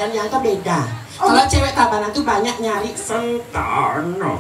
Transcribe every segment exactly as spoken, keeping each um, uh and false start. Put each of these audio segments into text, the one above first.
Yang tuh beda. Kalau cewek Tabanan tuh banyak nyari sentana.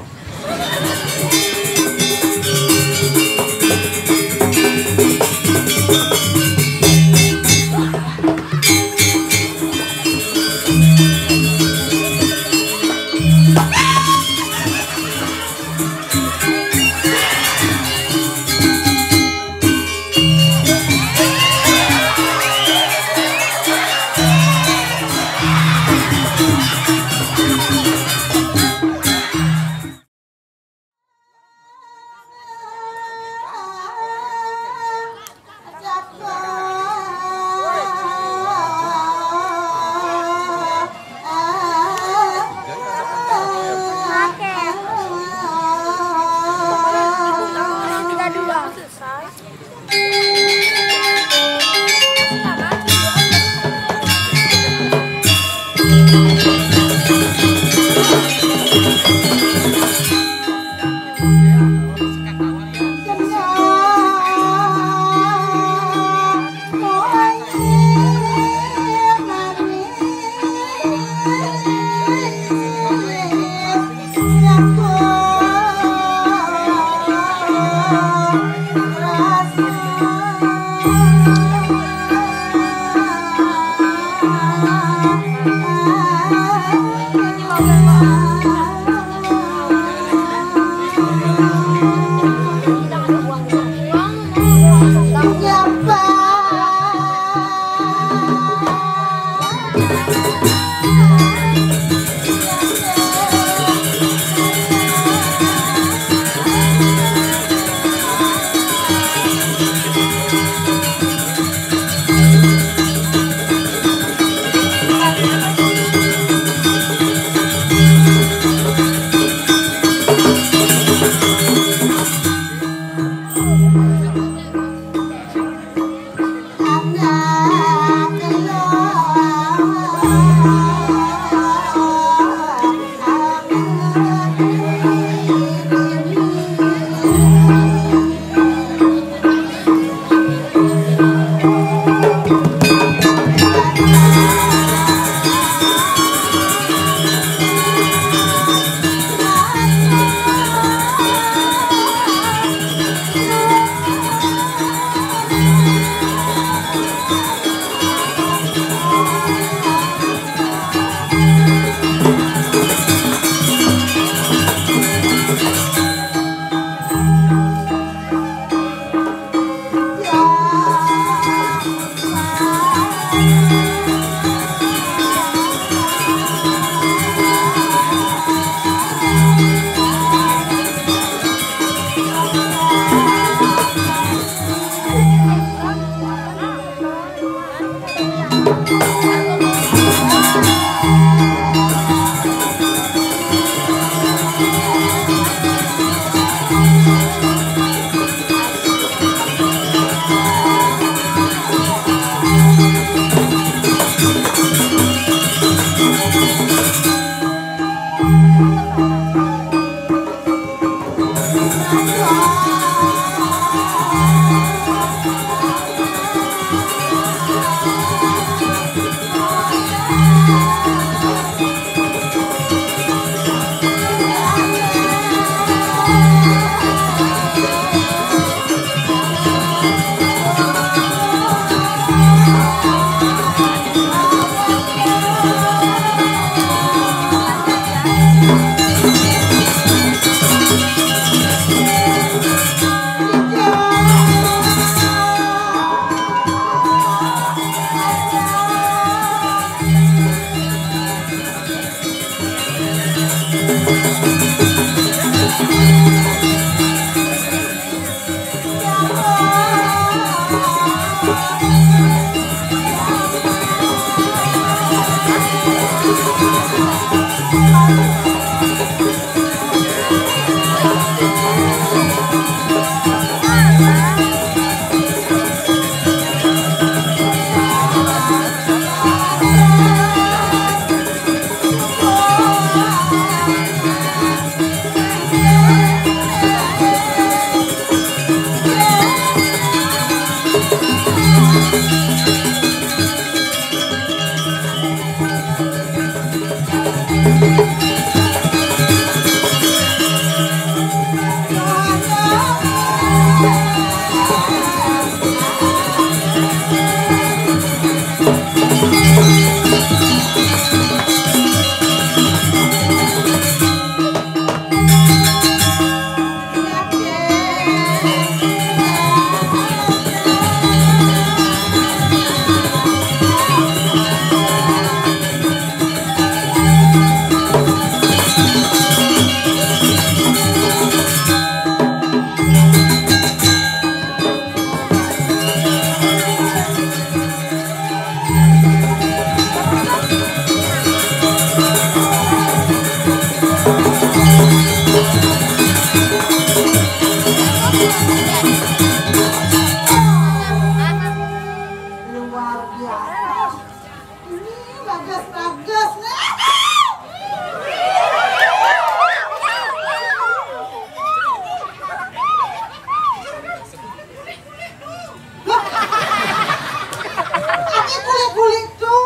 Kulit tu.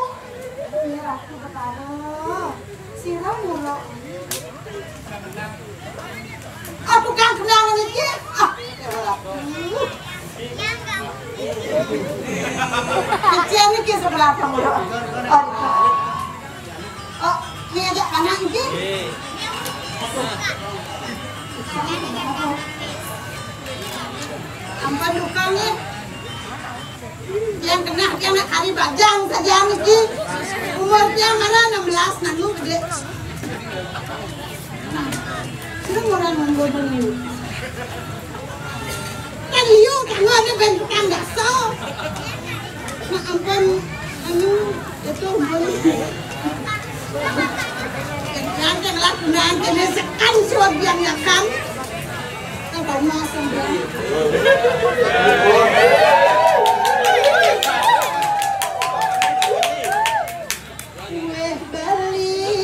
Ya, aku betara. Siram mulu. Ah, tukang kenang ni, Cik. Ah, ya Allah. Kecil ni ke sebelah kamu. Oh, ni ajak anak ni. Ampun tukang ni. Yang kena, yang nak kari bajang saja mesti. Umur dia mana enam belas, nanu gede. Sudah orang nunggu dulu. Kan liu, kan ada bentukan dasar. Nah, ampun, anu, itu ampun. Yang kena, kena sekan suap yang yakan. Kan kau masam dia. Weh, balik.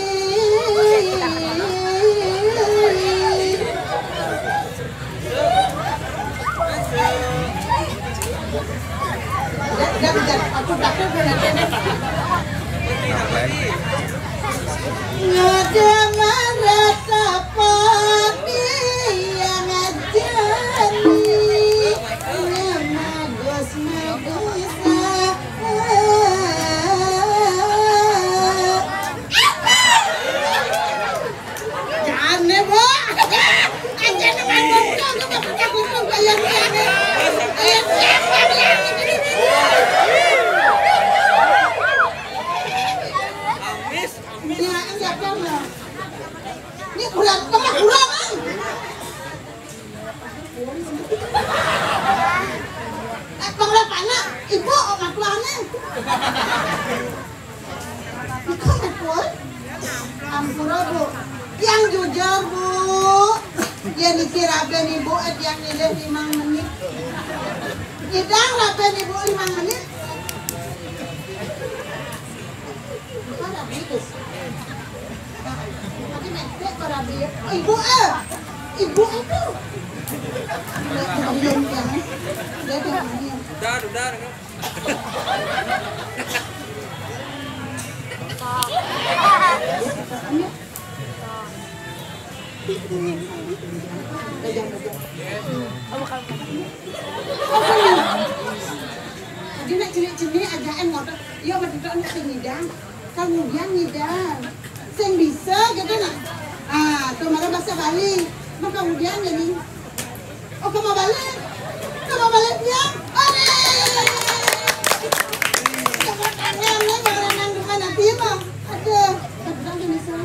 Ngada maratapan yang ajani. Ngamagos-magos. Jane, Bu. Aja nang ngomong, kok nggak pernah ngomong kayak gini. Kayak siapa dia? Ini aja siapa, Bu? Ini kurang, tengah kurang, ah. Eh, pengelapana, ibu, orang tuanya. Ampura, Bu. Yang jujur, Bu. Ya niki raben ibu, eh, yang nilai limang menit. Idang raben ibu limang menit. Bukan rabi, Bu. Tapi metek, Bu, rabi. Oh, ibu, eh. Ibu itu. Dia, dia, dia, dia. Dia, dia, dia. Udah, udah, udah. Jadi nak cenik-cenik aja, eh, ngotot. Iya, betul, nak sing ngidang. Kemudian ngidang. Sing bisa gitu, nah. Ah, tuh, malah bahasa Bali. Nah, kemudian jadi, oh, kamu balik? Kamu balik ya? Aduh! Tepuk tangan, nih, kalau nang depan nanti, Bang. Aduh, kebetulan tuh bisa.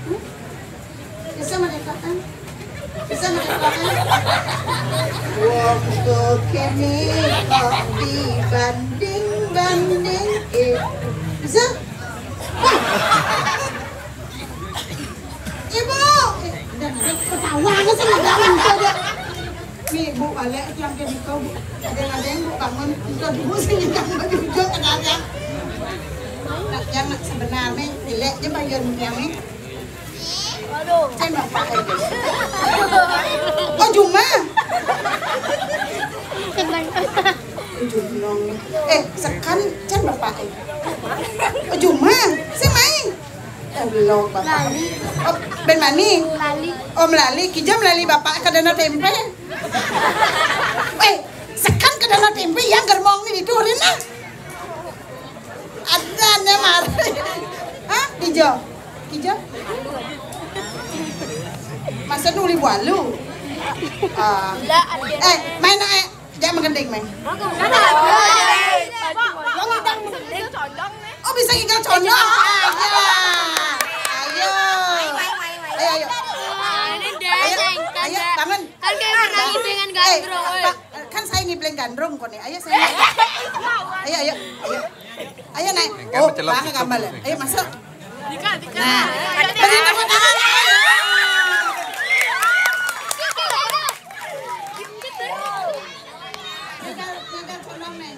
Hmm? Bisa mereka kan? Bisa mereka kan? Waktu kini kok dibanding-banding, eh. Bisa? Wah! Ibu! Eh, udah, udah, ketawa aja sama jangan, udah, udah. Nih, Bu, balik, yang ke Diko, Bu. Ada-ada yang Bu bangun, udah dulu sini, kan, udah duduk, ada-ada. Nah, yang sebenarnya, pilih aja bagian yang ini. Saya bapak aja. Oh, Juma. Jumlong. Eh, sekan, can bapak aja. Oh, Juma. Saya main. Eh, belum, bapak. Lali. Oh, ben mani. Lali. Oh, melali. Kijam lali bapak ke dana tempe. Eh, sekan ke dana tempe yang gerbong ini diturin lah. Ada, ada mari. Hah? Hijau. Hijau? Masa nuli bualu? Ah. Eh, main, eh. Jangan menggending, main. Oh, bisa ngigal condong. Ah, iya. Ayo. Ayo, ayo. Ayo, ayo, bangun. Kan kayak pernah ngibing gandrung, eh, oi. Pak, kan saya ngibing gandrung kok nih. Ayo, saya. Ayo, ayo, ayo. Ayo, naik. Oh, bangga gambar ya. Ayo, masuk. Dika, Dika. Nah, beri tepuk tangan. Tinggal, tinggal tolong, Neng.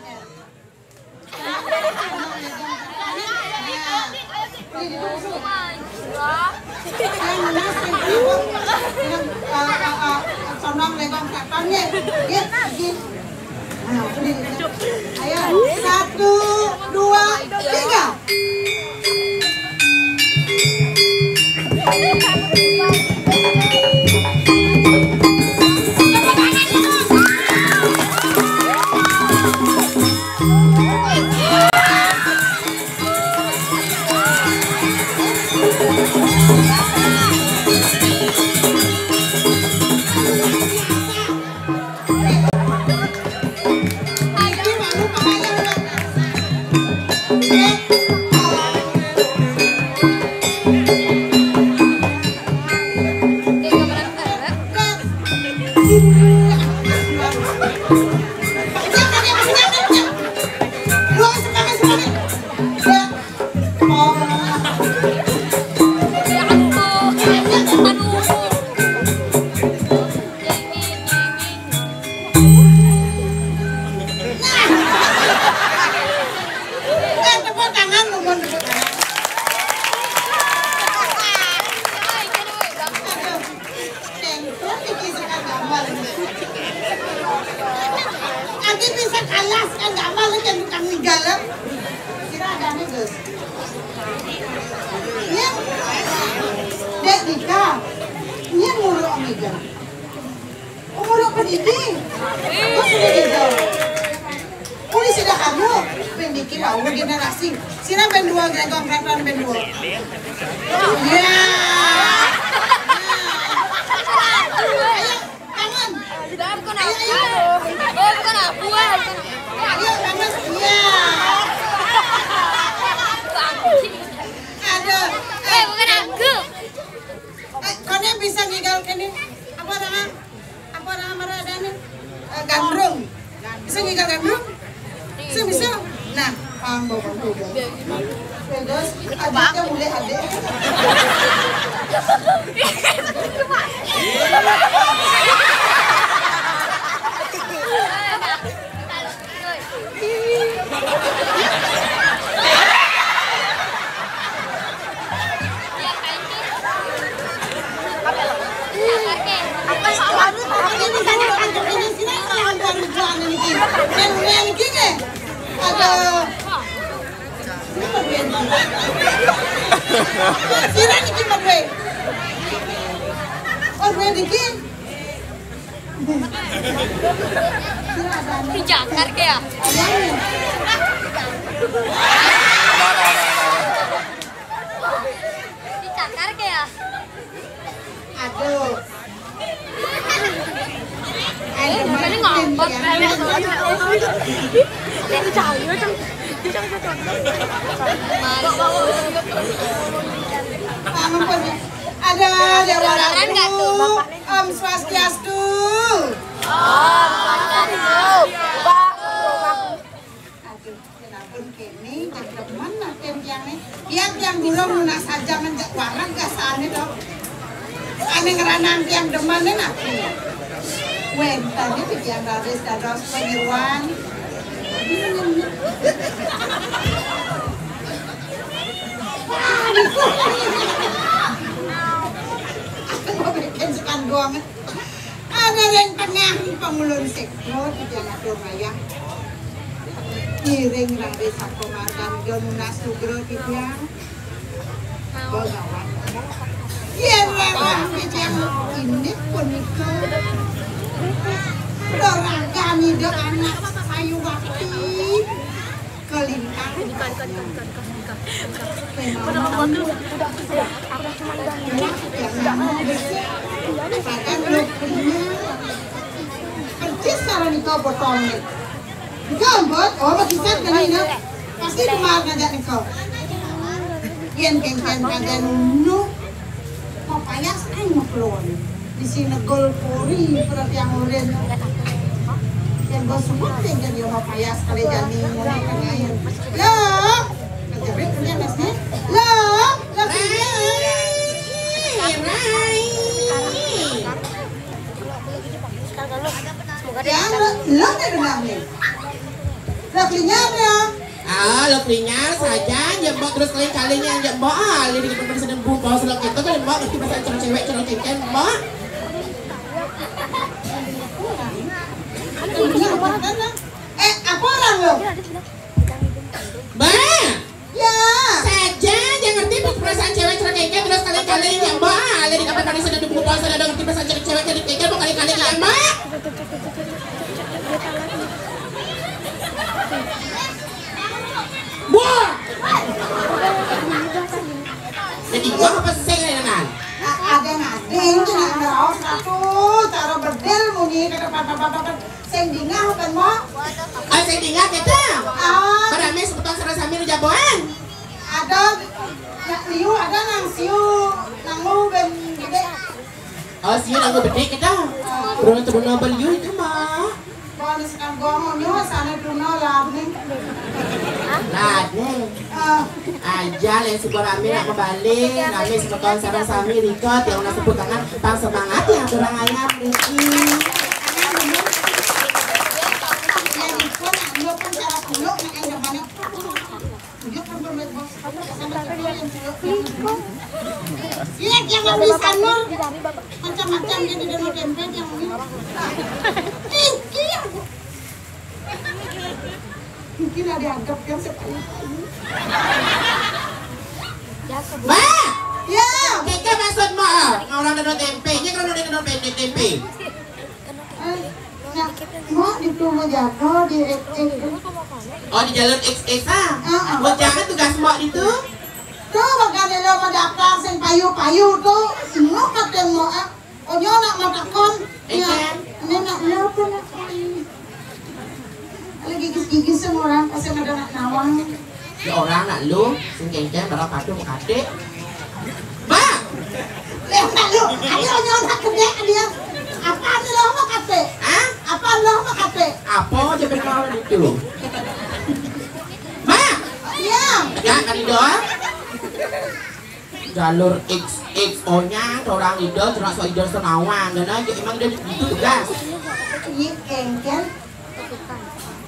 Ayo, satu, dua, Jangan, jangan, jangan, jangan. Lu suka, suka, suka. Ya. Oh. Nah. Eh, tepuk tangan, lu mau tepuk tangan. Aduh. Tempo iki sekan gambar. Nanti bisa kalah sekan gambar lu, jangan tukang migal, ya. Kira ada nih, Gus. Iya. Dek Dika. Iya, nguruk migal. Umur apa dini? Terus udah gitu. Polisi dah kamu. Pendikin mau generasi. Sira band dua, Gregong Gregong band dua. Ya. Ayo, bangun. Ayo, ayo. Oh, bukan aku, ah. Ayo, bangun. Iya. Aduh. Eh, bukan aku. Eh, kone bisa ngigal kene. Apa nama? Apa nama marane? Eh, gandrung. Bisa ngigal gandrung? Bisa, bisa. Nah, paham bapak juga. Terus, adiknya mulai adik. Ada. Sira niki, Mbak Dwi. Oh, Dwi niki. Dijakar ke ya? Dijakar ke ya? Aduh. Ini ngambek. Ini cahaya, Cang. Ini cahaya, Cang. Ampun. Ada, ada. Kedengeran nggak tuh, Bapak? Om Swastiastu. Om Swastiastu. Aduh, ya ampun, kene, cak demen lah tiang-tiang ne. Tiang-tiang durung nunas saja menjak warang gasane to. Ane ngranang tiang demen ne napi. Wénten iki tiang raris dados penyeruan. Aku mau bikin sekan doang. Ada ring tengah pangulun sekno titiang atur wayah. Iring raris sakomandan nunas nugra titiang. Begawan. Yen rerah titiang indik punika. Reragan ida anak sayuwakti. Kalintang. Memang. Bahkan lho, persis karo nika potongé. Nika, Mbok, oh, lagi set kene nika. Pasti kemar ngajak nika. Yen kengken kadang nu papayas ae ngeplon. Isi negol puri perhatian urin. Yen bos semut kengken yo papayas kali jani ngono kene. Lho, kejepit kene mesne. Lho, lho. Rai, Rai. Ya, lho, lho, lho, lho. Lho, kenyang ya. Ah, lho kenyang saja, ya Mbok terus kali-kalinya ya Mbok. Ah, ini kita pernah sedang buka selok itu kan Mbok ngerti bahasa cewek-cewek cewek cewek Mbok. Eh, apa orang lo? Mbak, ya. Saja, jangan ngerti perasaan cewek cerewet kayak terus kali-kali ya Mbak. Ada di kamar mandi sudah dibuka, sudah ada ngerti perasaan cewek-cewek jadi kayak mau kali-kali ya Mbak. Buah. Jadi gua apa sih kayak dengan? Ada ngading tuh nang raos aku, taruh bedil muni ke depan. Sing dingah apa, Mbok? Ah, sing dingah kita. Ah. Berame sebutan sareng sami jagoan. Ada nak liu, ada nang siu, nang lu ben gede. Oh, siu nang gede kita. Belum terkenal beliu itu, Mbok. Bon Kanggo ngono sane tuna ladne. Ladne. Ah. Aja le suka rame nak kembali, rame semeton sareng sami rika tiang nak tepuk tangan, tang semangat ya kurang ayam niki. Iya, yang habis Anur. Macam-macam dia di dalam tempe yang ini. Tinggi aku. Mungkin ada adab yang saya tanya. Mak! Ya. Keke maksud mak, orang dalam tempe, ini kalau dalam tempe, tempe. Eh, nah, mak di rumah jago di X X. Oh, di jalur X X ah. Heeh. Buat jangan tugas mak itu. Tuh, makanya lo mau daftar sing payu-payu tuh, semua kata mak. Oh, nyo nak matakon. Eh, ya, kan? Ini nak napa nak? Lagi gigis-gigis sama orang, pas ada nak nawang. Ya orang nak lu, sing kengkeng, barang padu, makatik. Mak! Ya, nak lu, ayo nyo nak kedek dia. Apa ni lo makatik? Hah? Apa lo makatik? Apa aja berkawan itu? Mak! Ya. Ya, kan itu, ah? Jalur X X O-nya orang Indo, termasuk Indo Senawan. Dan aja emang dia gitu tugas. Iya, kengken.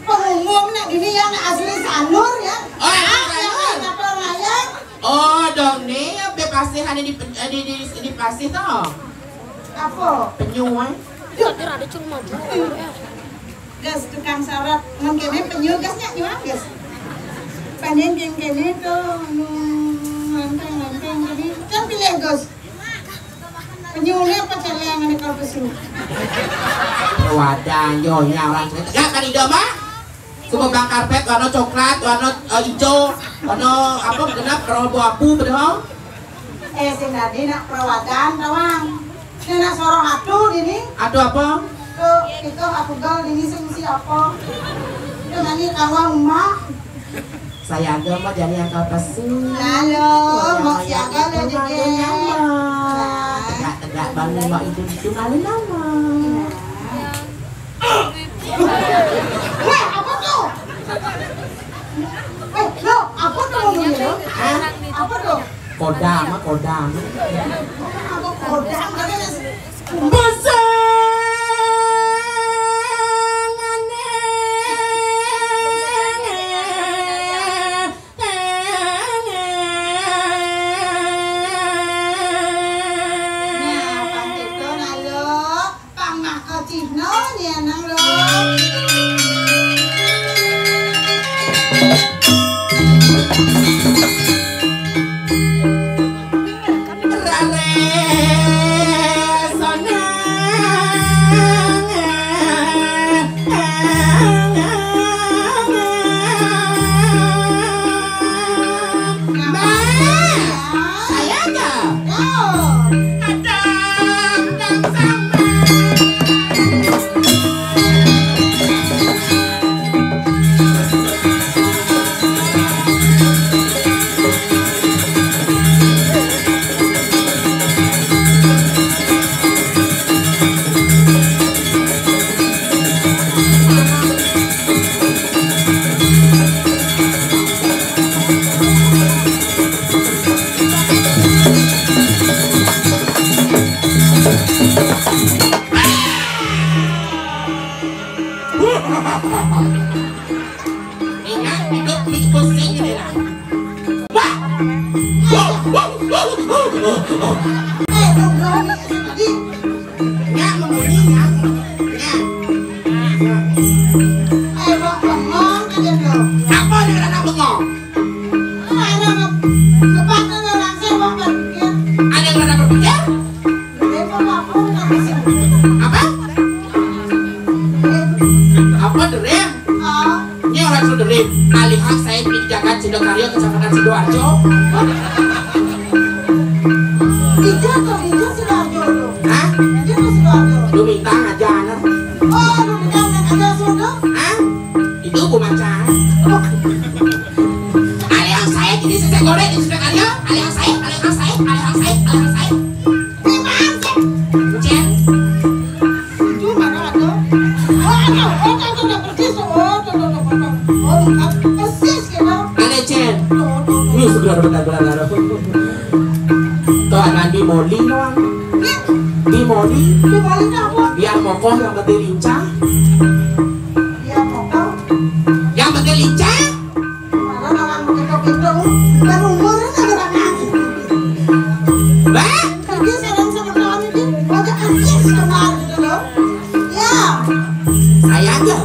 Pengumum nak gini yang asli Sanur ya. Oh, yang asli Sanur. Yang apa raya? Oh, dong nih, be pasih ada di, di, di, di pasih toh. Apa? Penyu, eh. Yuk, ada cuma. Gas tukang sarat, mun kene penyu gas nyak nyuang gas. Panen yang kene tuh, anu, lempeng-lempeng tadi. Kan pilih gas. Penyu ini apa celeng ini kalau pesu? Wadah, yo, nyawa. Ya, kan ido mah. Semua bang karpet warna coklat, warna eh, hijau, warna apa genap, warna abu-abu, padahal. Eh, sing tadi nak perawadan, tawang. Ini nak sorong atu ini. Atu apa? Tuh, itu aku gal ini sing si apa? Itu nani tawang emak. Saya agak mah jadi yang kau pesu. Halo, mau siaga lo juga. Tegak-tegak bangun mau itu itu kali nama. Weh, apa tuh? Eh, lo, apa tuh ngomongnya lo? Hah? Apa tuh? Kodam, ah, kodam. Apa kodam? Besar. Nah, pang cipta nalo, pang maka cihna nyeneng lo. Ingat, hidup ni pusing ni lah. Wah! Wah! Wah! Wah! Wah! Eh, tunggu. Ih. Nyak membuli, nyak. Nyak. Eh, wah, bengong aja lo. Apa dia nak bengong? Mana nge-, ngepas orang saya, wah, berpikir. Ada yang pernah berpikir? Apa? Apa derem? Ini orang sudah derem. Alihak saya di Jagat Sidokaryo, Kecamatan Sidoarjo. Ijo tuh, ijo Sidoarjo tuh. Hah? Ijo tuh Sidoarjo. Lu minta aja, anak. Oh, lu minta aja sudah. Hah? Itu aku maca. Alihang saya jadi sesek goreng di sudah kali ya. Alihang saya, alihang saya, alihang saya, alihang saya. Cek. Itu mana ada? Oh, ada. Oh, ada, ada. Poli. Di Poli apa? Biar kokoh yang penting lincah. Biar kokoh. Yang penting lincah. Malah orang begitu-gitu. Bukan umurnya orang aku. Bah? Kerja sekarang sama kawan itu. Banyak kerja sekarang gitu loh. Ya. Saya aja.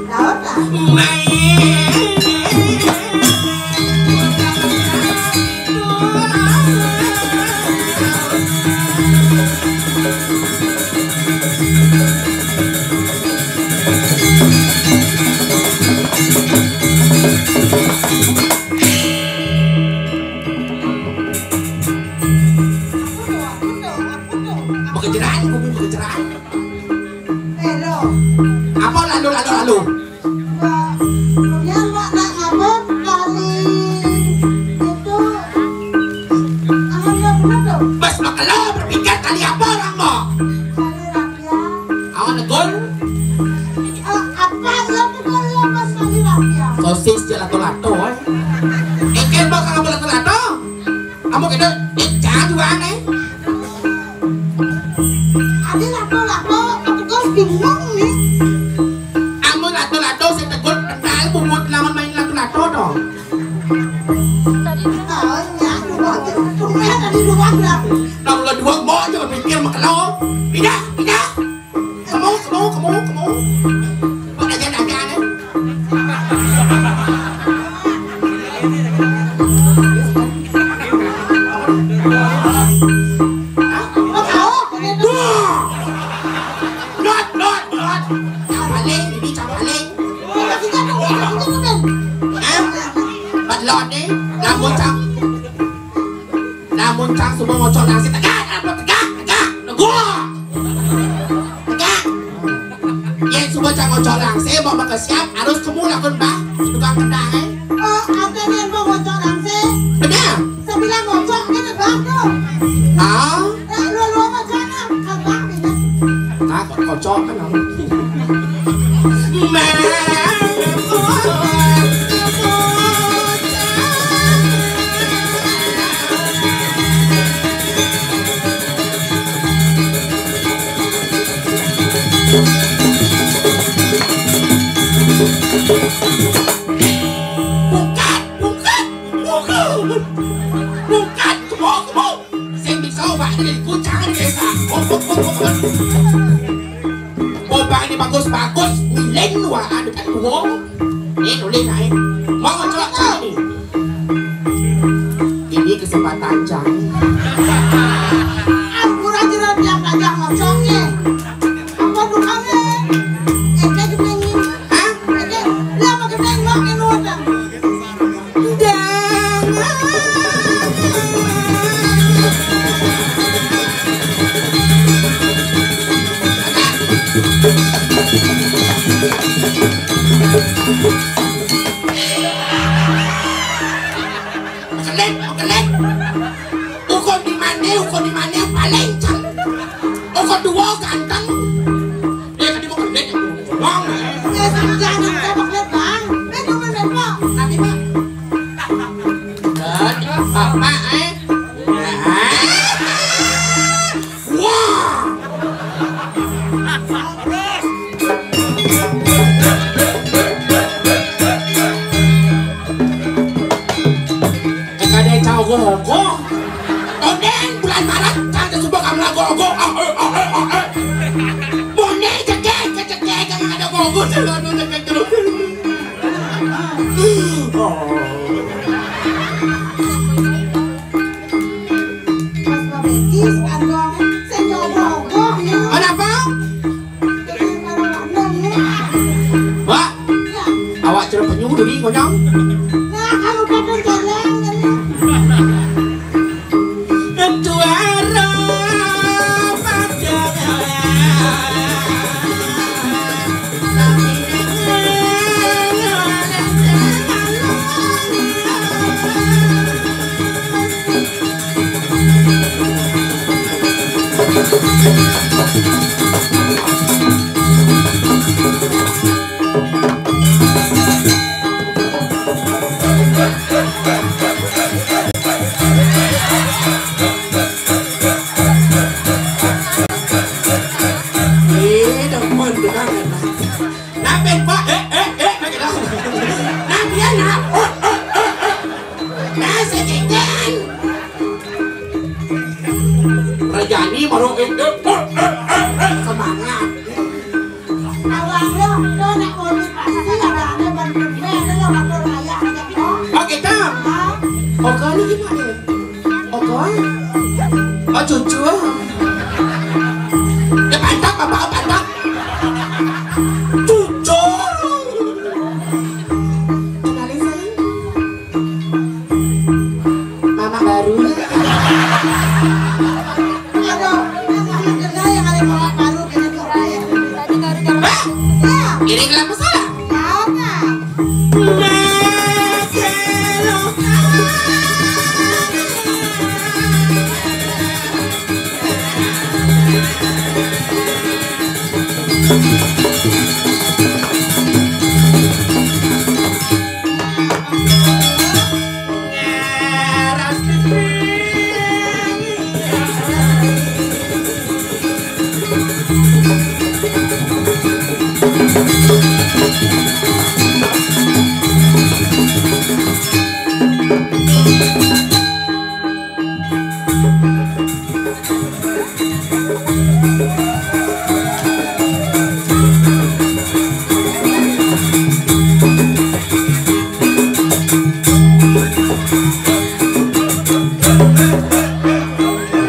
Tahu tak? Pekerjaan, kopi pekerjaan. Eh, lo. Apa lalu, lalu, lalu? Wah, kemudian Mak nak ngabut kali itu, anu, dia bener tuh. Bas makelo berpikir kali apa orang, Mbok? Kali rakyat. Awak negul? Eh, apa ya tuh kali apa kali rakyat? Sosis je lato-lato, eh. Ikan, Mbok, kalau lato-lato? Kamu kena ikan juga, eh. Adi lato-lato, aku terus bingung nih. Amun lato-lato sing tegur kenal bungut lamun main lato-lato to. Taunya dua, tunggu ya tadi dua berapa? Lah, ulah dua, mau aja berpikir makelo. Pindah, pindah. Kamu, kamu, kamu, kamu. Kok aja nanya nih? Hah? Kok tahu? Wah. Not, not, not. Cang paling, ini cang paling. Hah? Bat lot ni, lamun cang. Lamun cang suba ngocok langsir, tegak, apa tegak, tegak. Negul. Tegak. Yen suba cang ngocok langsir, mau makan siap, harus kemu lakon bah. Tukang kendang, eh. Oh, ada yang mau ngocok langsir? Benar. Sebilang ngocok, ini bah, tuh. Ah. Nah, kocok kan, bukan, bukan, bukan, bukan, kebo, kebo. Sing bisa obah dari kucangan desa. Obah ini bagus-bagus, milen wah, ada kan dua. Ini tulis naik. Mau ngocok kali. Ini kesempatan cang. Ampun aja lah, tiap aja ngocoknya. Apa tukangnya? Eke gepengin. Hah? Eke, dia apa gepengin, mau ngin utang? Kelet, kelet. Ukur di mana, ukur di mana paling cang. Ukur dua ganteng. Dia tadi mau kelet, ngomong. Eh, jangan ngomong kelet, Bang. Eh, jangan ngomong. Tapi, Bang. Bapak, eh. Wah. Kada cau gogo. Tonden bulan Maret, kada suba kamu lagu ogo. Ah, eh, ah, eh, ah, eh. Mone jegeg, jegeg, jangan ada gogo, jangan ada jegeg terus. Kenapa? Wah, awak cerita penyuh tadi konyang. Nah, kalau pakai jalan, Juara pada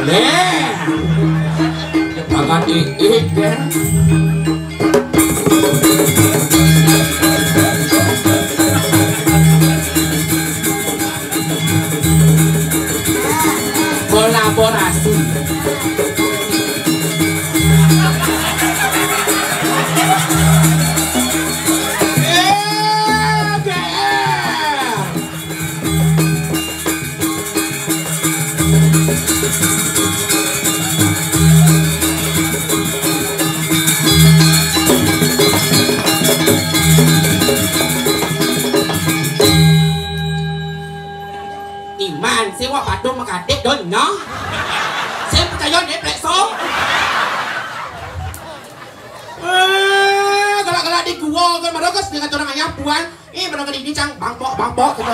Nih, makan iik ya. Kolaborasi. Eh, G R. Iman, sing wak padung makatik don nyoh. Sing percaya nih plekso. Eh, galak-galak di gua kan, padahal kan sedangkan orang ayah puan. Eh, padahal kan ini cang bangpok bangpok gitu.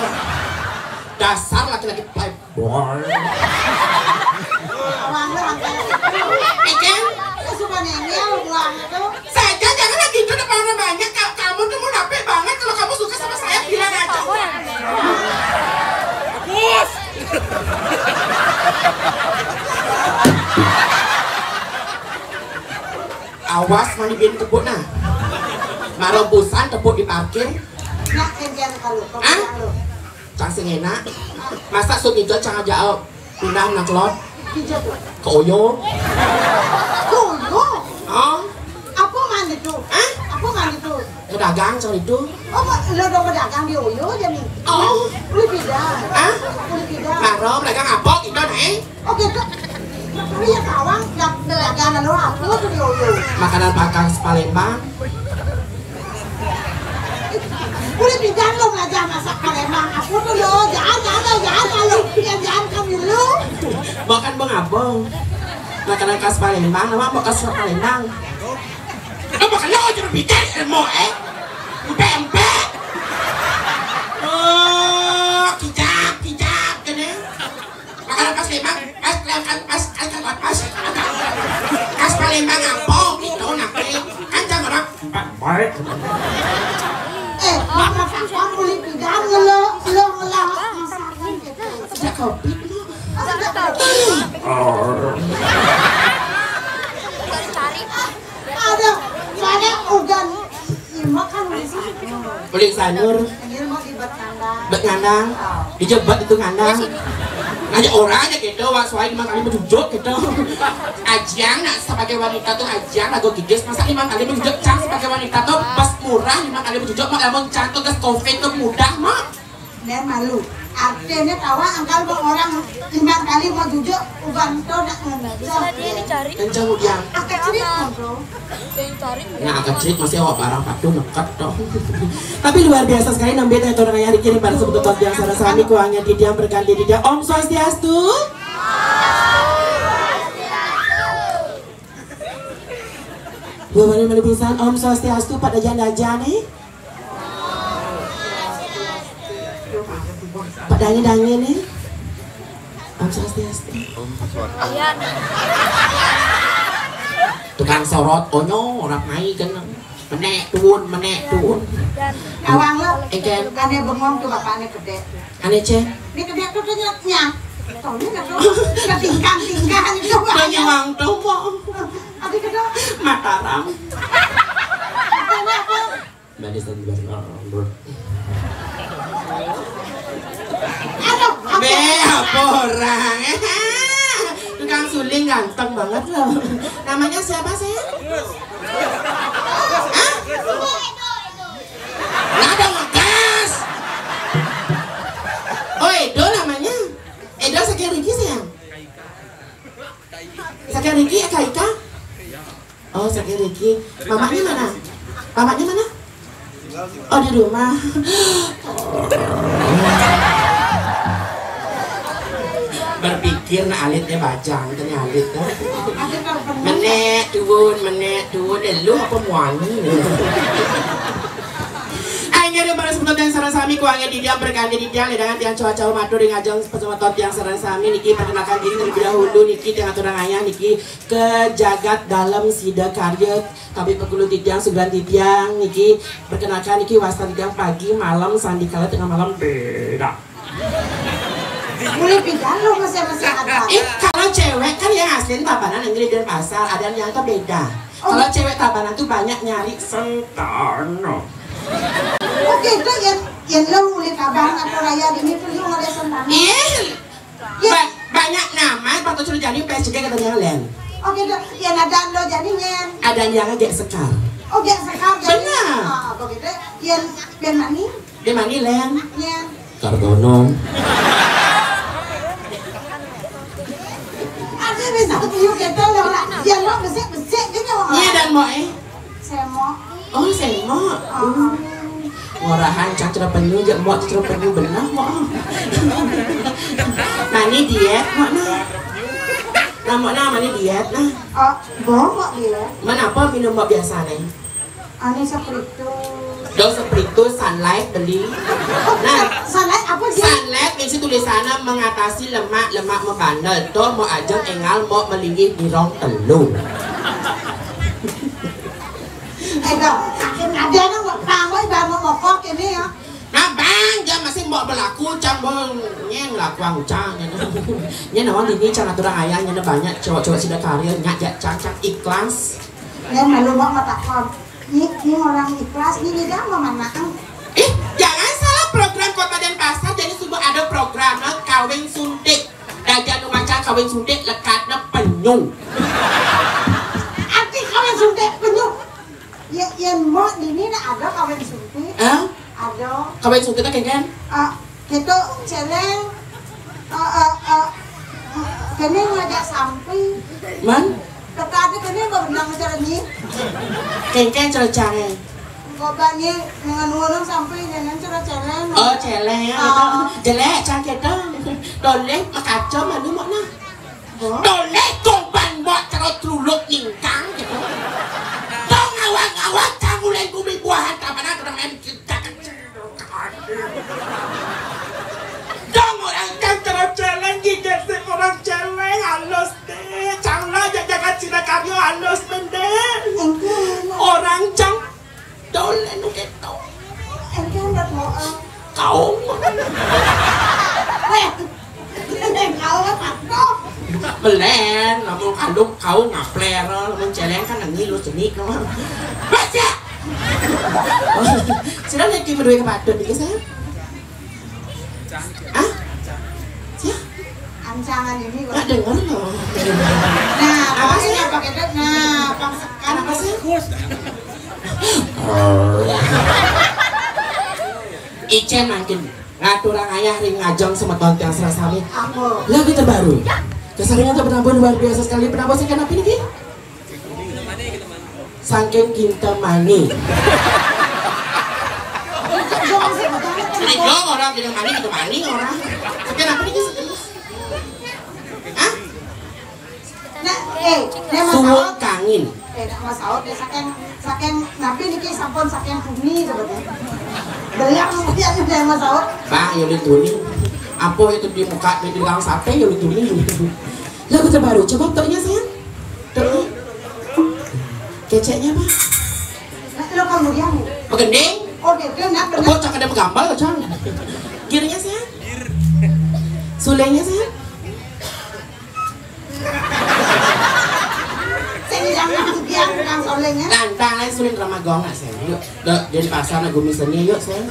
Dasar laki-laki playboy. Abang lu angkat. Eh, Ceng? Lu suka nengel, buang itu. Saja, jangan lagi itu depan orang banyak. Ka- Kamu tuh munafik banget kalau kamu suka sama saya, bilang aja. Bagus. Awas mani bin tepuk nah. Marobusan tepuk di parkir. Nak kerjaan kalau Hah? Cang sing enak. Masa sut ngijo cang aja au pindah nang kelot. Hijau tuh. Ke Oyo. Tuh, lu. Oh. Apa man itu? Hah? Apa man itu? Pedagang cang itu. Oh, ma- lo dong pedagang di Oyo aja nih. Oh. Boleh pindah. Hah? Boleh pindah. Maro pedagang apa gitu nih? Oke, Kak. Tapi ya kawan, nggak belajar lalu aku tuh di Oyo. Makanan khas Palembang. Udah pindah lo belajar masak Palembang. Aku tuh lo, jangan, jangan, jangan, kalau yang jangan kamu lo. Makan bengabong. Makanan khas Palembang, nama mau khas Palembang? Lo makan lo aja pindah ilmu eh. Empe empe. Oh, kijap, kijap, gini. Makanan khas Palembang, khas Palembang, khas khas khas khas khas Palembang apa gitu nanti kan jangan orang baik. Eh, mama papa boleh pindah ngelo lo ngelah masakan gitu. Sejak covid lu. Oh, sejak covid. Oh. Ada, ada ugan. Iya, makan di sini. Kulit sanur. Iya, mau dibuat kandang. Bet ngandang. Dijebet itu ngandang. Aja orang aja gitu, wak suai lima kali berjujuk gitu. Ajiang nak sebagai wanita tuh ajiang lagu gigis masa lima kali berjujuk cang sebagai wanita tuh pas murah lima kali berjujuk mau emang cang tuh gas covid tuh mudah mah. Nen malu. Artinya kawa angkal mau orang lima kali mau jujuk uban to nak ngene. Kencang ujian. Akak cerit bro. Nah, akak cerit masih awak barang patuh nekat dong. Tapi luar biasa sekali nambah tanya orang yang dikirim pada sebut tuan biasa rasa kami kuangnya tidak berganti tidak. Om Swastiastu. Buah mana mana pisan Om Swastiastu pada janda jani. Pak Dangi Dangi nih. Om Swastiastu. Iya. Tukang sorot onyo orang mai kan. Menek tuun, menek tuun. Awang lo. Engken. Ane bengong tuh bapaknya gede. Ane cek. Ini gede tuh tuh nyaknya. Tahu ini tuh. Ketingkang tingkang itu. Tanya wang tuh kok. Tapi kedua. Mataram. Tanya apa? Manis dan benar. Aduh, apa? Be, apa orang? Tukang suling ganteng banget loh. Namanya siapa sih? Hah? Nada ngegas. Mamanya mana? Mamanya mana? Oh, di rumah. Berpikir na alitnya bajang, tanya alit dah. Menek tuun, menek tuun, eh, lu apa muani? Ayo, para semeton tiang sareng sami, kuangnya didiang berganti didiang, ledangan tiang cawa-cawa matur ring ajeng semeton tiang sareng sami niki, perkenalkan diri terlebih dahulu niki, tiang aturang ayah niki ke jagat dalem sida karya kabeh pekulu titiang, sugiran titiang niki, perkenalkan niki wastan titiang pagi, malam, sandikala, tengah malam, beda. Boleh beda lo masing-masing ada. Eh, kalau cewek kan yang asli Tabanan, yang di Denpasar, ada yang tuh beda. Oh. Kalau cewek Tabanan tuh banyak nyari sentana. Oke, itu yang yang lo mulai kabar atau raya ini tuh lo ada sentana. Iya. Iya. Ba- banyak nama, patut suruh jadi P S J K katanya, Len. Oke, tuh, yang ada lo jadinya. Ada yang agak sekar. Oh, agak sekar jadi. Benar. Ah, begitu. Yang yang mana? Di mana, Len? Yang Kartono. Ada bisa tuh gitu loh. Yang lo besik-besik gitu loh. Iya, dan mau eh. Semok. Oh, semok. Oh. Ngorahan cang cara penyu, jak mok cara penyu benar mok. Mani diet mok nah. Nah, mok nah, mani diet nah. Oh, bohong kok diet. Mana apa minum mok biasa nih? Ane seperti itu. Dong seperti itu, Sunlight beli. Nah, Sunlight apa sih? Sunlight mesti tulisannya mengatasi lemak, lemak membandel. Tuh mau ajeng engal, mau melinggih di rong telu. Ega, sakit ada nang mau tambah ibarat mau mokok ini ya. Nah, bang, dia masih mau berlaku, cang mau nyeng laku ang cang. Nya nawang dini cang aturang ayah, nya banyak cowok-cowok sida karya, nyak jak cang, cang ikhlas. Ya malu mau matakon. Ini, ini orang ikhlas, ini dia mau mana? Ih, jangan salah program Kota Denpasar, jadi subuh ada program kawin suntik. Dadi anu macan kawin suntik lekatnya penyu. Arti kawin suntik penyu. Ya, yang mau ini ada kawin suntik. Hah? Ada. Kawin suntik kan kan? Ah, kita celeng. Ah, ah, ah. Kene ngajak sampai. Man? Teka ada kene nggak benar cara ni. Kengkeng cara cara. Kok banyak dengan orang sampai dengan cara celeng. Oh, celeng. Ah. Jelek cara kita. Toleh makaca mana mau nah. Toleh korban buat cara truluk ningkang gitu. Tong awak-awak kamu lain bumi buahan tak mana orang lain kita kecil. Dong orang kan cara celeng gigit si orang celeng halus deh. Canglah jajakan Cina karyo halus pendek. Orang cang Dol anu keto. Engke ndak mau. Kau. Weh. Kau apa? Belen, lamun kandung kau ngapler, lamun celeng kan nangis lu jenik no. Baca. Sudah naik tim dua ke patut iki saya. Ah? Ya? Ancangan ini. Nggak dengar loh. Nah, apa sih? Apa kita? Nah, paksakan. Apa sih? Icen mangkin ngaturang ayah ring ngajeng semeton tiang sareng sami. Lagu terbaru. Kesaringan tuh penampilan luar biasa sekali. Penampilan sing kenapa ini? Saking Kintamani. Curiga orang Kintamani, Kintamani orang. Saking apa ini? Hah? Nah, eh, dia Mas Suwung Saud. Kangin. Eh, nak Mas Saud, dia saking, saking, nabi niki sampun saking bumi sebetulnya. Belang dia nih, dia Mas Saud. Bang, Yuli Tuni. Apa itu di muka di gang sate, Yuli Tuni? Lagu terbaru, coba toknya sayang. Toknya. Keceknya apa? Nah, lo kamu dia nih. Pegending. Oh, dia, dia nak Apa cak ada gambar cang? Girnya sayang. Sulenya sayang. Sing jangan dia tukang solenya. Lantang aja sulit ramah gong sayang. Yuk, dok, jadi pasar lagu misalnya yuk sayang.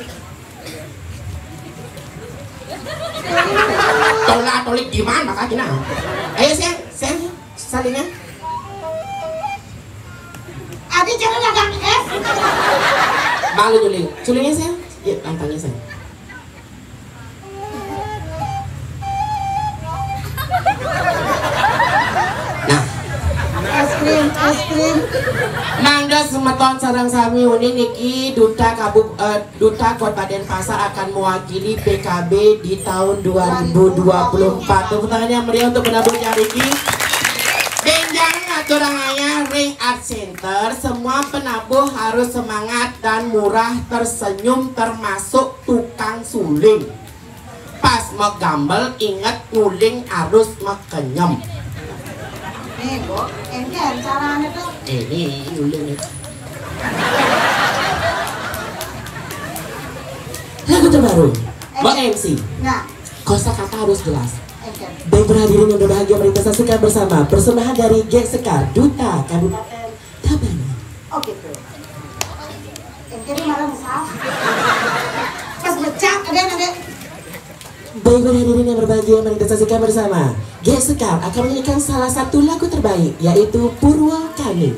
Tolak tolik di mana kaki nah? Ayo sayang, sayang, salingan. Adi jangan dagang es. Malu Juli, Julinya sayang, yuk lantangnya sayang. Nah, es krim. Es krim. Mangda semeton sareng sami unin niki duta Kabup-, eh, duta Kota Denpasar akan mewakili P K B di tahun dua ribu dua puluh empat. Tepuk tangan yang meriah untuk penabuh yang niki. Benjang aturang ayah ring Art Center, semua penabuh harus semangat dan murah tersenyum termasuk tukang suling. Pas magambel inget nguling harus makenyem. Nih, Bu, engken carane tuh. Eh, ini nguling nih. Lagu terbaru, Mbak M C. Nah. Kosa kata harus jelas. Engken. Baik, para hadirin yang berbahagia, mari kita saksikan bersama persembahan dari Gek Sekar, Duta Kabupaten Tabanan. Oh gitu. Engken malah misal. Pas becak, ada, ada. Baik, para hadirin yang berbahagia, mari kita saksikan bersama. Gek Sekar akan menyanyikan salah satu lagu terbaik, yaitu Purwakani.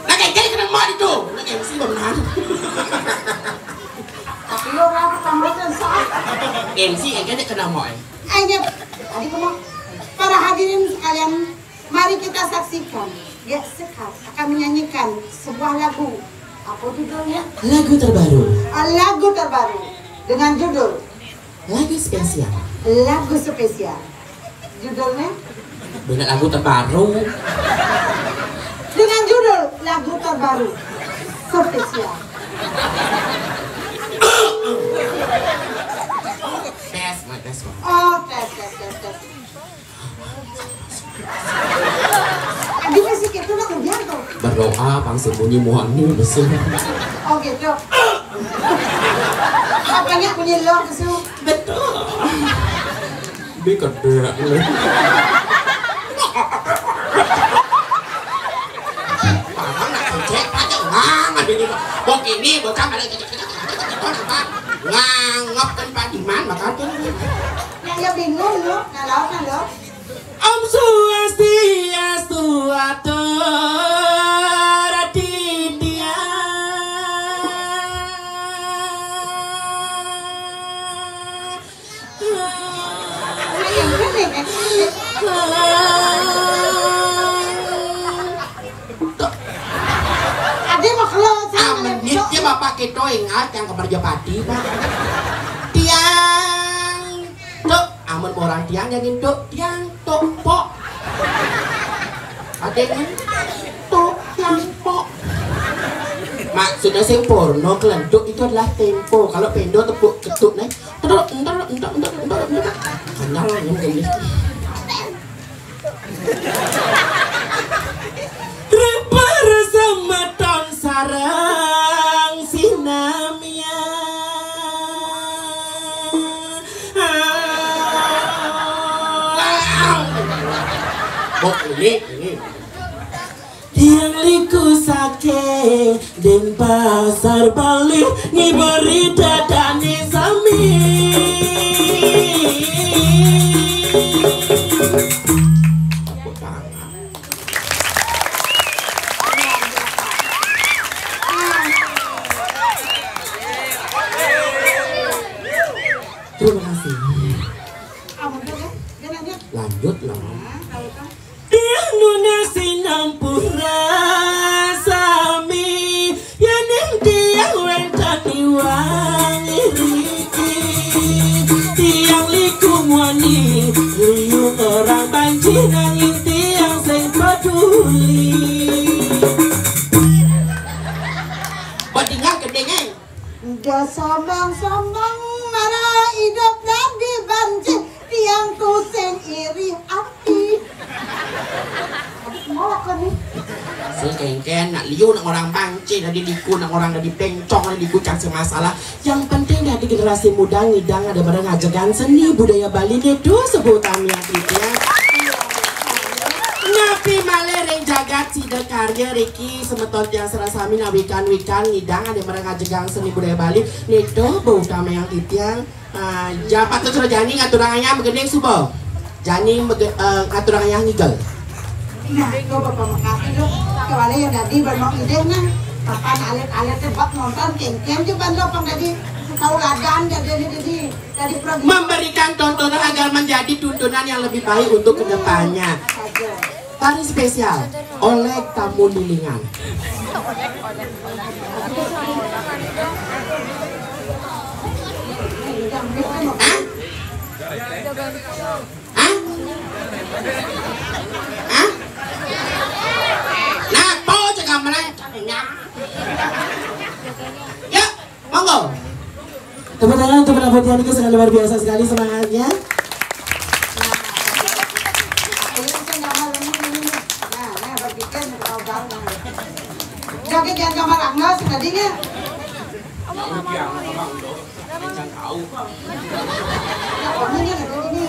Nah, kayak gini kena mak itu. Nah, M C benar. Tapi lo rasa sama aja, sah. M C yang kena kena mak, eh. Ayo, tadi kamu, para hadirin sekalian, mari kita saksikan. Gek Sekar akan menyanyikan sebuah lagu. Apa judulnya? Lagu terbaru. Ah, lagu terbaru dengan judul Lagu Spesial. Lagu Spesial. Judulnya? Banyak lagu terbaru. Dengan judul Lagu Terbaru Spesial. Tes, Mak, tes, Mak. Oh, tes, tes, tes, tes. Adi masih gitu, nak, ujian tuh. Berdoa, pang sembunyi muani, besul. Oh, gitu. Apanya bunyi lo, besul? Betul. Dia gede. Parang nak kocek, pakai ulang, ada ini. Bok ini, bok kan ada cocok-cocok, cocok-cocok, apa? Ngangep kan Pak Diman, bakal tuh. Ya, ya bingung, lo. Nah, lawan, nah, lo. Om Swastiastu, atur Raditya. Ada makhluk. Ah, menit ya Bapak kita ingat yang ke Merjapati, Pak. Tiang, tuk, amun orang tiang yang ngintuk, tiang, tuk, pok. Ada yang ngintuk, tiang, pok. Maksudnya sing porno kelentuk itu adalah tempo. Kalau pendo tepuk ketuk nih. Entar, entar, entar, entar, entar, entar. Kenyal, yang gini. Rupar semeton sareng sinamian. Kok ini, ini? Tiang liku saking Denpasar Bali, ngiberi dadane sami. Tepuk tangan. Terima kasih. Lanjut lah. Tiang nunas sinampura sami, yen ing tiang wénten iwang iriki. Tiang liku muani, liu orang banci nanging tiang sing peduli. Badingan gedenge. Nda sombong-sombong marang idup dadi banci, tiang ku sing iri ati. Aduh, mau aku nih. Sing kengken, nak liu, nak orang banci, dadi diku, nak orang dadi pencong, dadi diku, cang sing masalah. Yang penting dadi generasi muda ngidang ada bareng ngajegan seni budaya Bali nih, tuh, sebut tamiang titiang. Napi malih ring jagat Sidakarya riki, semeton tiang sareng sami nawikan-wikan ngidang ada bareng ngajegang seni budaya Bali. Nito, bau tamiang titiang, ah, japat tuh sudah jani ngaturang ayah begending suba. Jani mege-, eh, ngaturang ayah ngigel. Nah, itu Bapak makasih tuh. Kewali yang tadi Bapak ide nah. Kapan alit-alit tuh Bapak nonton kengken tuh Bapak tadi. Tahu ladan jadi, jadi. Memberikan tontonan agar menjadi tuntunan yang lebih baik untuk kedepannya. Hari spesial, Oleg Tamu Lilingan. Hah? Hah? Hah? Nah, po, cekam mana? Yuk, monggo. Tepuk tangan untuk penampilan Tiga sangat luar biasa sekali semangatnya. Joget jangan kamar anglos tadinya. Jangan tahu. Ini, ini.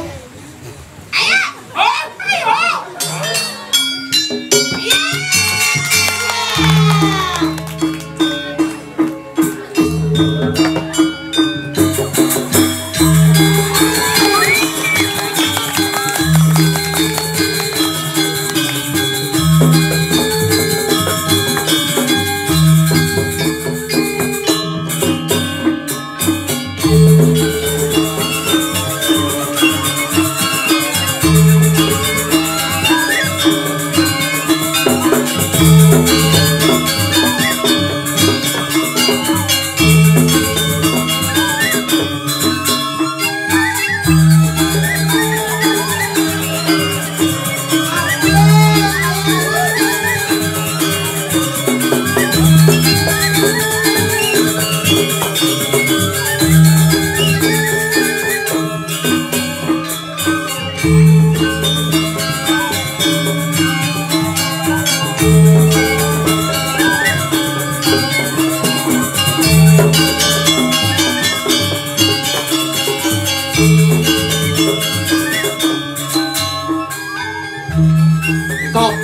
Kok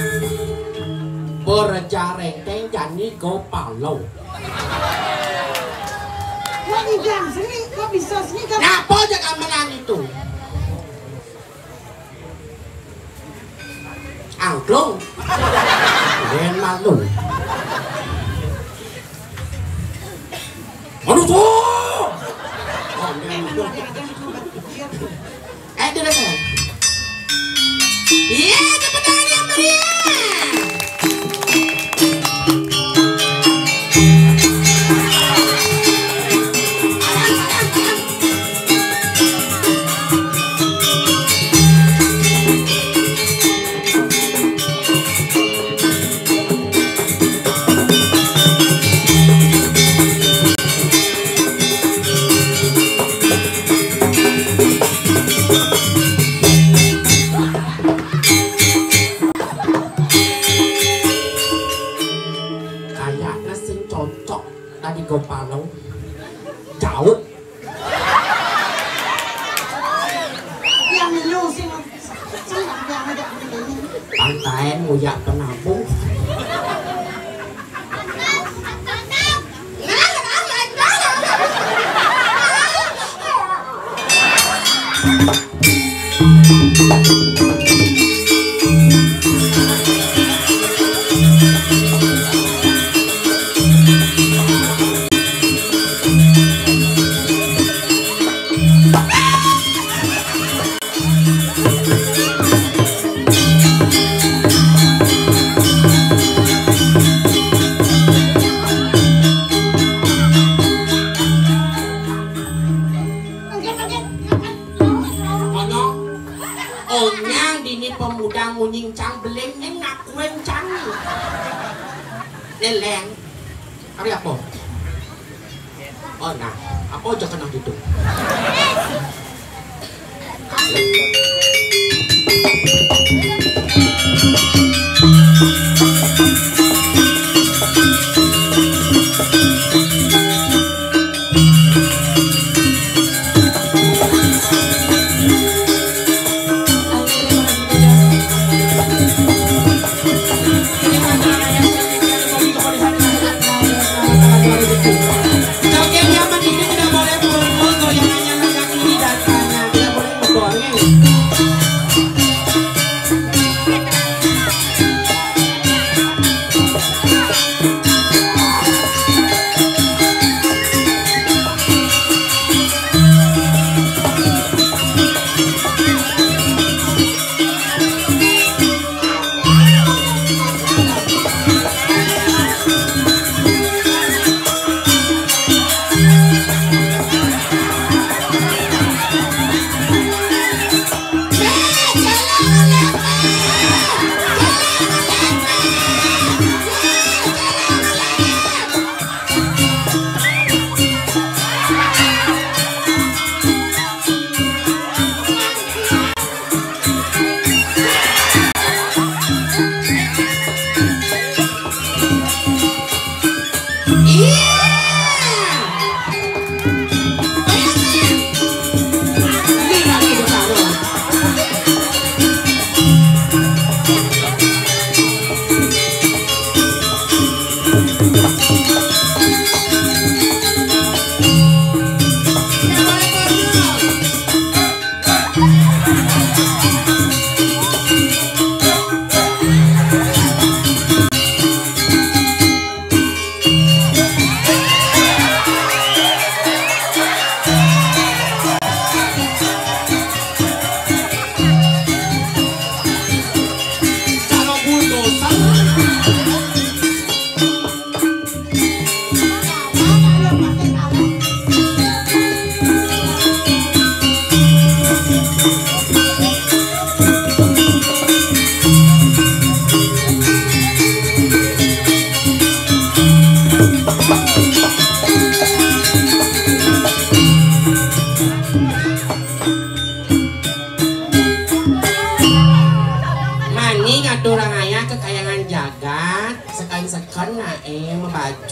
berjareng teng jani gopalo. Kok ngidang seni, kok bisa seni, kok Napa aja gamelan itu? Angklung. Ben malu. Aduh, tuh. Oh, ben malu. Eh, dulu, sayang. Iya, tepuk tangan yang meriah. Kayaknya sing cocok tadi gopalo. Jauh. Yang lu sing, sing yang ada. Pantai nguyak penampung. Ono onyang dini pemuda ngunying cang beling ning ngakuen cang. Leleng. Ari apa? Oh, nah, apa aja kena gitu?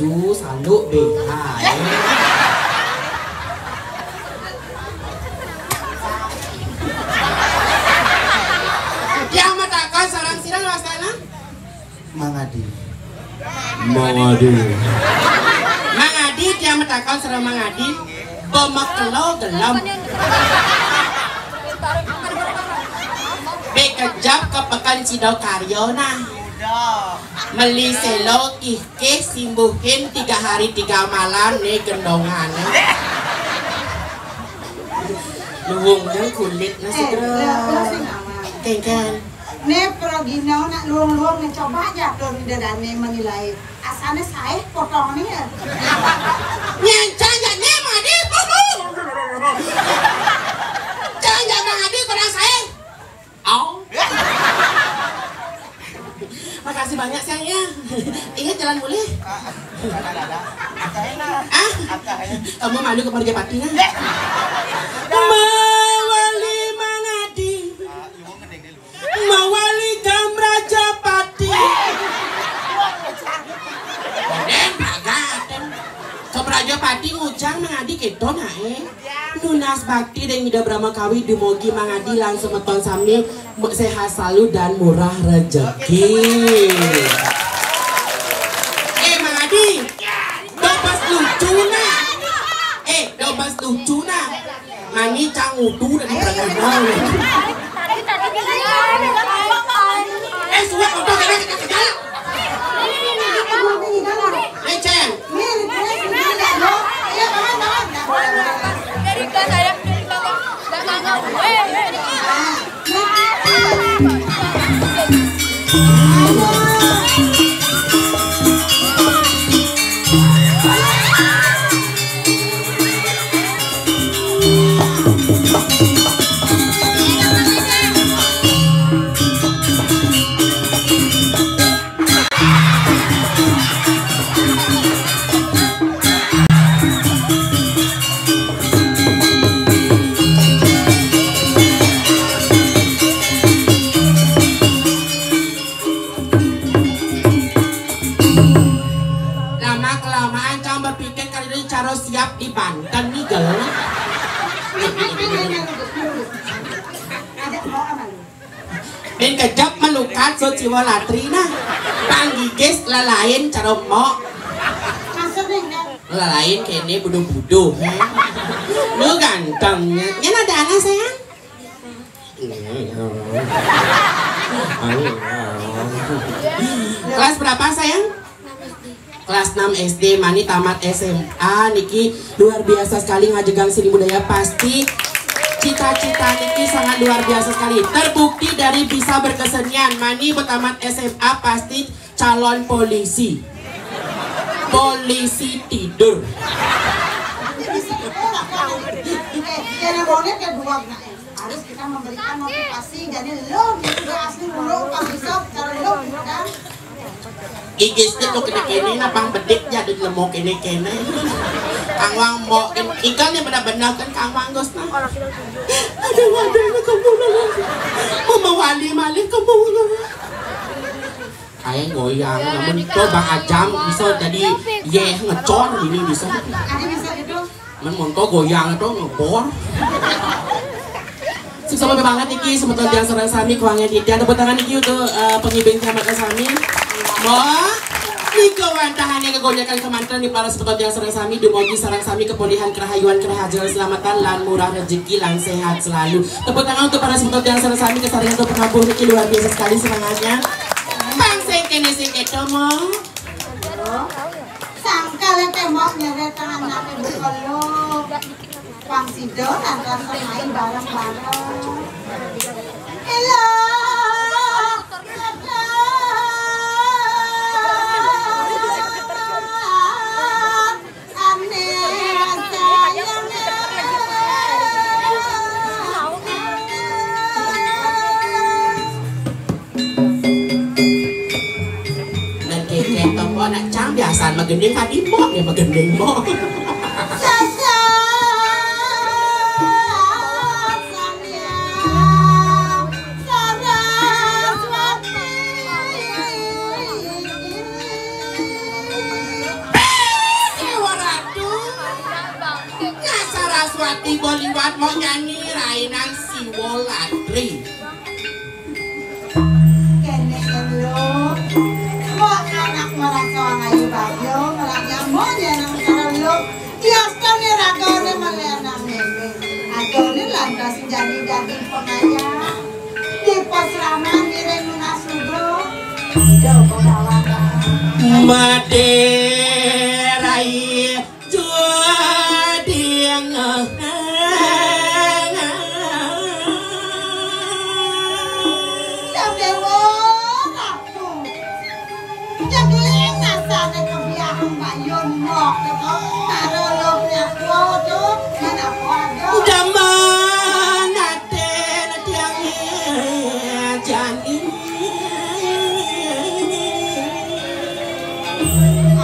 Duh, saluk B H. Tiang matakon sareng sira, wastana? Mang Adi. Mang Adi. Mang Adi, tiang matakon sareng Mang Adi. Pemakelo gelem. Bé kejap ka peken Sidakarya nah. Meli selo kihkih simbuhin tiga hari tiga malam né gendongané. Luwung jang kulit nah. Eh, segera. Lah, lah, sing aman. Kéngkén. Né pragina nak luwung-luwung né coba aja tuh di dadané menilai. Asané saé potongané ya. Nyén cang jani mah di. Cang jani mah di kurang saé. Au. Makasih banyak, sayang, ya. Ingat jalan mulih. Ah, kamu malu ke Merjapati, nah? Mawali Mang Adi. Mawali ka Mrajapati. Dén, kagak, dén. Ka Mrajapati ngujang Mang Adi kéto, nah, eh. Nunas bakti ring Ida Brahma Kawi, dumugi Mang Adi lan semeton sami mu-, sehat selalu dan murah rezeki. Eh, Mang Adi, dobas lucu nah. Eh, dobas lucu nah. Mani cang udu dari Pradana. Eh, suwak udu kena kita kejar. Eh, Ceng. Dari kelas saya dari kelas. Nggak nanya gue. Lama kelamaan cang berpikir kali ini cara siap di Banten nih, gel. Ada mau sama lu? Bin kejap melukat so ciwa latri nah. Panggigis lalain cara mok. Maksudnya enggak? Lalain kéné budu-budu. Lu gantengnya. Nyén ada anak, sayang? Kelas berapa, sayang? Kelas enam S D, mani tamat S M A niki luar biasa sekali ngajegang seni budaya. Pasti cita-cita niki sangat luar biasa sekali. Terbukti dari bisa berkesenian, mani tamat S M A pasti calon polisi. Polisi tidur. Eh, jangan boleh kedua, harus kita memberikan motivasi. Jadi lo gitu asli dulu pas bisa cara lo gitu kan. Igis tuh kéné-kéné, napang bedik jadi lemo kéné-kéné. Kang Wang mau ikan yang benar-benar kan Kang Wang Gus nah. Aduh, aduh, ini kamu. Mama wali malih kamu. Kayak goyang, namun tuh Bang Ajam bisa jadi yéh ngecor ini bisa. Ada bisa gitu. Men monto goyang to ngebor. Sukses banget niki semeton tiang sareng sami kuangnya titiang. Tepuk tangan niki untuk eh, pengibing tiang mata sami. Mo, nika wantahané kegonjakan kemanten di para semeton tiang sareng sami, dumugi sareng sami kepulihan kerahayuan kerahajeng keselamatan lan murah rezeki lan sehat selalu. Tepuk tangan untuk para semeton tiang sareng sami kesaringan untuk pengampuh niki luar biasa sekali semangatnya. Pang sing kéné sing kéto mo. Sangkal témbok nyeret tangan nabi berkolo. Pang sida lantas semai bareng-bareng. Elo. Ane sayang. Nang kékéto kok anak cang biasa magending kadi mbok ya magending mbok. Pati boliwat mau nyanyi rainan siwolatri. Kéné lu, mau anak merasa ngayu bayo, ngelaga mau nyenang karo lu. Diastané ragané malénan mémé. Adoné lantas jadi daging pengayam. Di pasraman ngiring nunas ludo. Yo, bawa. Madé rai joding. Yang dewa. Jadiné nasané kebiahang bayun mok to, karo lobnya kuo to, mana kuo ada. Daman até tiang jani.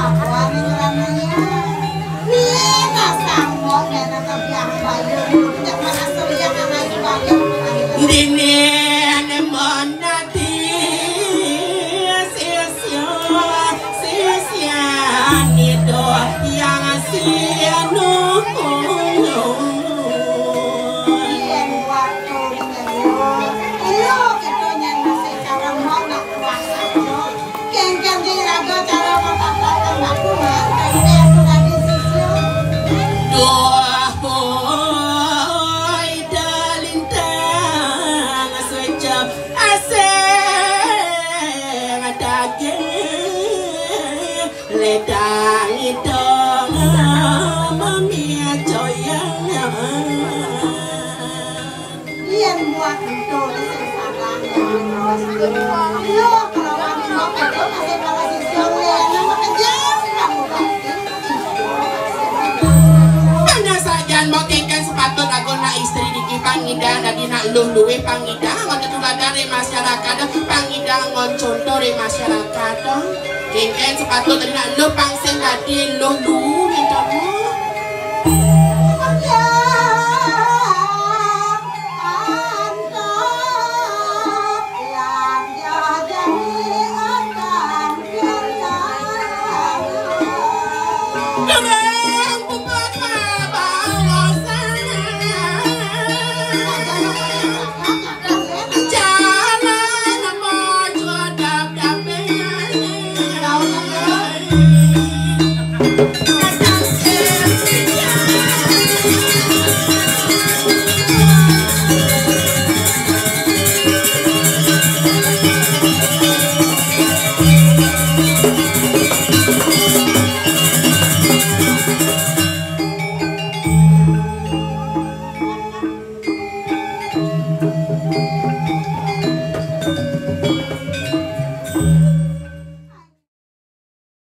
Apa nih ngerananya? Iya, nasang mok, mana kebiahang bayun, cak mana seliak anak bayun. Dini ané mon Dadi sisya, sisya nidok yang sinu. Yén waktu nyeluh, elo kita nyén masih karena nak puasa, kéngkén di raga cara matakan aku, man, tapi aku dadi sisya. Duh, boy, dalintang, suwécap asing daging ledang idong mamicoyang. Yén buat betul sing salah, ya, terus. Yo, kalau wani mau betul masih kalau sisya, ya, nama kejam kamu, Bang. Hanya sajan mau kéngkén sepatut aku nak istri niki pangidang dadi nak luh luwih pangidang ngon tetuladan ring masyarakat, pangidang ngon contoh ring masyarakat. Kéngkén sepatut dadi nak luh pang sing dadi luh luwih minta.